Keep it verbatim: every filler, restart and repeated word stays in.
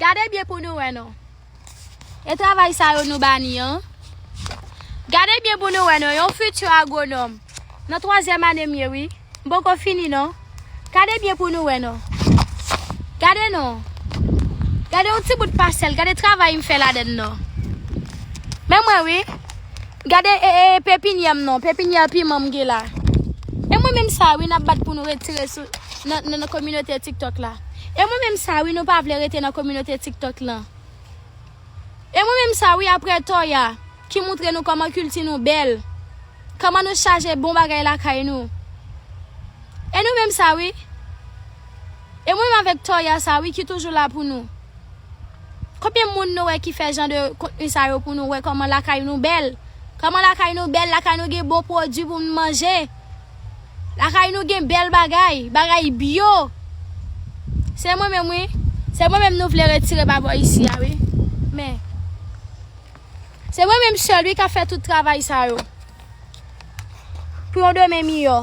Gade byen pou nou wè non. E travay sa yo nou ba ni an. Gade byen pou nou wè non. Yon fiti agwonòm. Nan twazyèm ane m ye wi. M poko fini non. Gade byen pou nou wè non. Gade non. Gade yon ti bout pasèl. Gade travay m fè ladann non. Men mwen wi. Gade e, e, pepinyè m non. Pepinyè piman m gen la. E mwen menm sa wi n ap bat pou nou retire sou nan, nan, nan kominote TikTok la. E mwen menm sa wi nou pa vle rete nan kominote TikTok lan. E mwen menm sa wi apre Toya ki moutre nou kòman kilti nou bèl. Kòman nou chaje bon bagay lakay nou. E nou menm sa wi. E mwen menm avèk Toya sa wi ki toujou la pou nou. Konbyen moun nou wè ki fè jan de kontni sa yo pou nou wè kòman lakay nou bèl? Kòman lakay nou bèl, lakay nou gen bon pwodui pou nou manje. Lakay nou gen bèl bagay, bagay byo. Se mwen menm wi. Se mwen menm nou vle retire pa bò isi a wi. Men se mwen menm sèl wi k ap fè tout travay sa yo. Pou yon demen miyò.